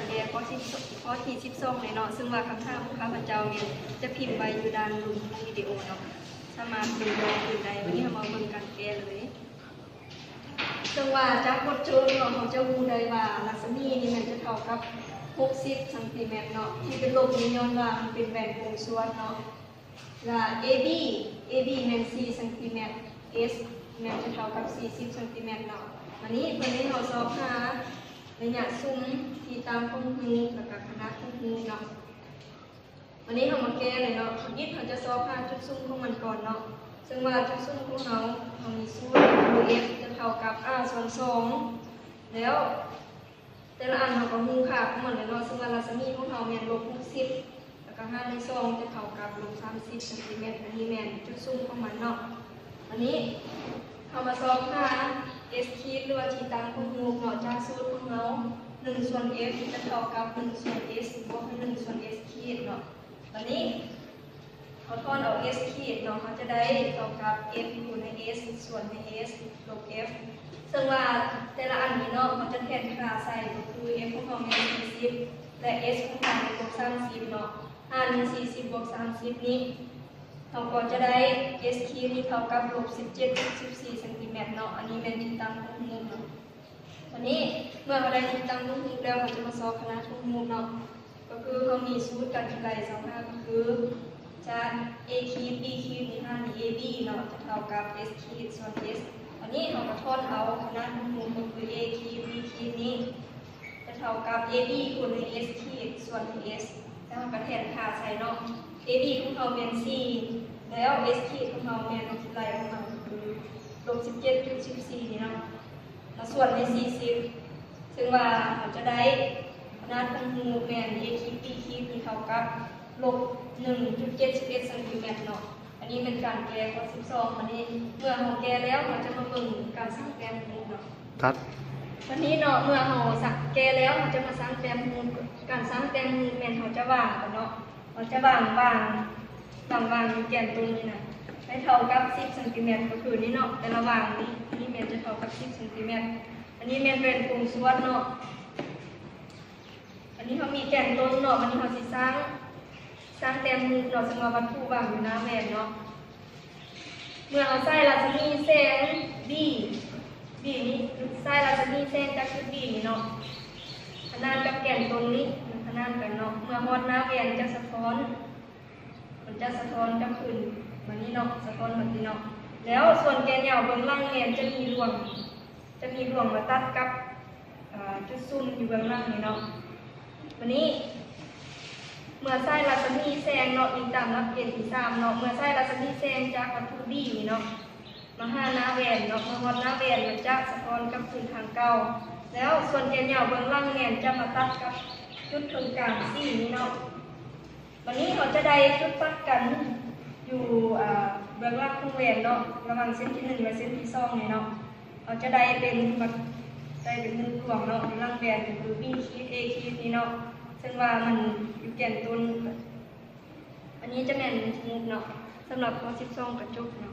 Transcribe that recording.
ແກ້ຂໍ້ທີ ຂໍ້ທີສິບສອງເລີຍເນາະ, ເຊິ່ງວ່າຄຳຖາມຂອງຂ້າພະເຈົ້ານີ້ຈະພິມໄວ້ຢູ່ດ້ານລຸ່ມຂອງວິດີໂອເນາະ, ສາມາດເບິ່ງຍ້ອນຄືນໄດ້. ວັນນີ້ເຮົາມາເບິ່ງການແກ້ເລີຍ. ເຊິ່ງວ່າຈາກບົດໂຈດເນາະ ເຮົາຈະຮູ້ໄດ້ວ່າລັດສະໝີນີ້ແມ່ນຈະເທົ່າກັບຫົກສິບຊັງຕີແມັດເນາະ, ທີ່ເປັນລົບນີ້ຍ້ອນວ່າມັນເປັນແວ່ນກົງສວດເນາະ. ລະ ເອບີ ເອບີ ແມ່ນສີ່ຊັງຕີແມັດ, ເອສ ແມ່ນຈະເທົ່າກັບສີ່ສິບຊັງຕີແມັດເນາະ. ບາດນີ້ເພິ່ນໃຫ້ເຮົາຊອກຫາໄລຍະຊຸມທີ່ຕັ້ງຂອງຮູບ ລະກະຂະໜາດຂອງຮູບເນາະ. ບາດນີ້ເຮົາມາແກ້ເລີຍເນາະ. ທຳອິດເຮົາຈະຊອກຫາຈຸດຊຸມຂອງມັນກ່ອນເນາະ, ເຊິ່ງວ່າຈຸດຊຸມຂອງເຮົາ ເຮົາມີສູດ ເອັຟ ຈະເທົ່າກັບ ອາ ສ່ວນສອງ ແລ້ວ ແຕ່ລະອັນເຮົາກໍຮູ້ຄ່າຂອງມັນແລ້ວເນາະ, ເຊິ່ງວ່າລັດສະໝີຂອງເຮົາແມ່ນລົບຫົກສິບ ແລ້ວກໍຫານດ້ວຍສອງຈະເທົ່າກັບລົບສາມສິບຊັງຕີແມັດ. ອັນນີ້ແມ່ນຈຸດຊຸມຂອງມັນເນາະ. ອັນນີ້ເຮົາມາຊອກຫາ ເອສ ຂີດ ຫຼືວ່າທີ່ຕັ້ງຂອງຮູບເນາະ, ຈາກສູດຂອງເຮົາ ໜຶ່ງສ່ວນ ເອຟ ຈະເທົ່າກັບ ໜຶ່ງສ່ວນ ເອສ ບວກໃຫ້ ໜຶ່ງສ່ວນ ເອສ ຂີດເນາະ. ບາດນີ້ ເຮົາຖອນເອົາ ເອສ ຂີດເນາະ, ເຮົາຈະໄດ້ເທົ່າກັບ ເອັຟ ຄູນໃຫ້ ເອສ ສ່ວນໃຫ້ ເອສ ລົບ ເອັຟ ເຊິ່ງວ່າແຕ່ລະອັນນີ້ເນາະ ເຮົາຈະແທນຄ່າໃສ່ ກໍຄື ເອັຟ ຂອງເຮົາແມ່ນສີ່ສິບ ແລະ ເອສ ຂອງເຮົາແມ່ນລົບສາມສິບເນາະ, ຫານສີ່ສິບບວກສາມສິບນີ້ ເຮົາກໍຈະໄດ້ ເອສ ຂີດນີ້ເທົ່າກັບລົບສິບເຈັດຈຸດສິບສີ່ຊັງຕີແມັດເນາະ. ອັນນີ້ແມ່ນທີ່ຕັ້ງຂອງຮູບເນາະ. ບາດນີ້ເມື່ອເຮົາໄດ້ທີ່ຕັ້ງຂອງຮູບແລ້ວ ເຮົາຈະມາຊອກຂະໜາດຂອງຮູບເນາະ, ກໍຄືເຮົາມີສູດການຄິດໄລ່ຊອກຫາ ກໍຄືຈາກ ເອ ຂີດ ບີ ຂີດ ນີ້ຫານດ້ວຍ ເອ ບີ ເນາະ ຈະເທົ່າກັບ ເອສ ຂີດ ສ່ວນ ເອສ. ບາດນີ້ເຮົາກໍຖອນເອົາຂະໜາດຂອງຮູບ ກໍຄື ເອ ຂີດ ບີ ຂີດ ນີ້ຈະເທົ່າກັບ ເອ ບີ ຄູນໃຫ້ ເອສ ຂີດ ສ່ວນໃຫ້ ເອສ ແລ້ວເຮົາກໍແທນຄ່າໃສ່ເນາະ. ເອ ບີ ຂອງເຮົາແມ່ນສີ່ ແລ້ວ ເອສ ຂີດ ຂອງເຮົາແມ່ນ ເຮົາຄິດໄລ່ອອກມາ ກໍຄືລົບສິບເຈັດຈຸດສິບສີ່ນີ້ເນາະ ມາສ່ວນໃຫ້ສີ່ສິບ ເຊິ່ງວ່າເຮົາຈະໄດ້ຂະໜາດຂອງຮູບແມ່ນ ເອ ຂີດ ບີ ຂີດ ນີ້ເທົ່າກັບລົບໜຶ່ງຈຸດເຈັດສິບເອັດຊັງຕີແມັດເນາະ. ອັນນີ້ແມ່ນການແກ້ຂໍ້ສິບສອງ. ບາດນີ້ເມື່ອເຮົາແກ້ແລ້ວ ເຮົາຈະມາເບິ່ງການສ້າງແຕ້ມຮູບເນາະ. ຄັບ ບາດນີ້ເນາະ ເມື່ອເຮົາສ້າງແກ້ແລ້ວ ເຮົາຈະມາສ້າງແຕ້ມຮູບ. ການສ້າງແຕ້ມຮູບແມ່ນເຮົາຈະວາງກ່ອນເນາະ, ເຮົາຈະວາງ ວາງ ວາງ ວາງຢູ່ແກນຕົງນີ້ນະ ໃຫ້ເທົ່າກັບສິບຊັງຕີແມັດ ກໍຄືນີ້ເນາະ, ແຕ່ລະວາງນີ້ ນີ້ແມ່ນຈະເທົ່າກັບສິບຊັງຕີແມັດ. ອັນນີ້ແມ່ນແວ່ນກົງສວດເນາະ. ອັນນີ້ເຮົາມີແກນຕົ້ນເນາະ, ບັດນີ້ເຮົາຊິສ້າງ ສ້າງແຕ້ມຮູບເນາະ, ເຊິ່ງວ່າວັດຖຸວາງຢູ່ໜ້າແວ່ນເນາະ. ເມື່ອເຮົາໃຊ້ລັດສະໝີແສງ ບີ ບີ ນີ້ ໃຊ້ລັດສະໝີແສງຈາກຈຸດບີນີ້ເນາະ ຂະໜານກັບແກນຕົ້ນນີ້ ມັນຂະໜານກັນເນາະ, ເມື່ອຮອດໜ້າແວ່ນຈະສະທ້ອນ ມັນຈະສະທ້ອນກັບຄືນມານີ້ເນາະ, ສະທ້ອນມານີ້ເນາະ. ແລ້ວສ່ວນແກນຍາວເບື້ອງຫຼັງແມ່ນຈະມີລວງ ຈະມີລວງມາຕັດກັບ ອາ ຈຸດຊຸມຢູ່ເບື້ອງຫຼັງນີ້ເນາະ. ບາດນີ້ ເມື່ອສາຍລັດສະໝີແສງເນາະ ອີງຕາມຫຼັກເກນທີສາມເນາະ, ເມື່ອສາຍລັດສະໝີແສງຈາກວັດຖຸບີນີ້ເນາະ ມາຫາໜ້າແວ່ນເນາະ, ມາຮອດໜ້າແວ່ນ ມັນຈະສະທ້ອນກັບຄືນທາງເກົ່າ. ແລ້ວສ່ວນແກນຍາວເບື້ອງຫຼັງແມ່ນຈະມາຕັດກັບຈຸດເຄິ່ງກາງສີນີ້ເນາະ. ບາດນີ້ເຮົາຈະໄດ້ຈຸດຕັດກັນຢູ່ ອາ ເບື້ອງຫຼັງຂອງແວ່ນເນາະ, ລະຫວ່າງເສັ້ນທີໜຶ່ງ ແລະ ເສັ້ນທີສອງນີ້ເນາະ, ເຮົາຈະໄດ້ເປັນ ໄດ້ເປັນໜຶ່ງລວງເນາະ ຢູ່ຫຼັງແວ່ນ ກໍຄື ບີ ຂີດ ເອ ຂີດ ນີ້ເນາະ, ເຊິ່ງວ່າມັນຢູ່ແກນຕົ້ນ. ອັນນີ້ຈະແມ່ນຮູບເນາະ, ສຳລັບຂໍ້ສິບສອງກໍຈົບເນາະ.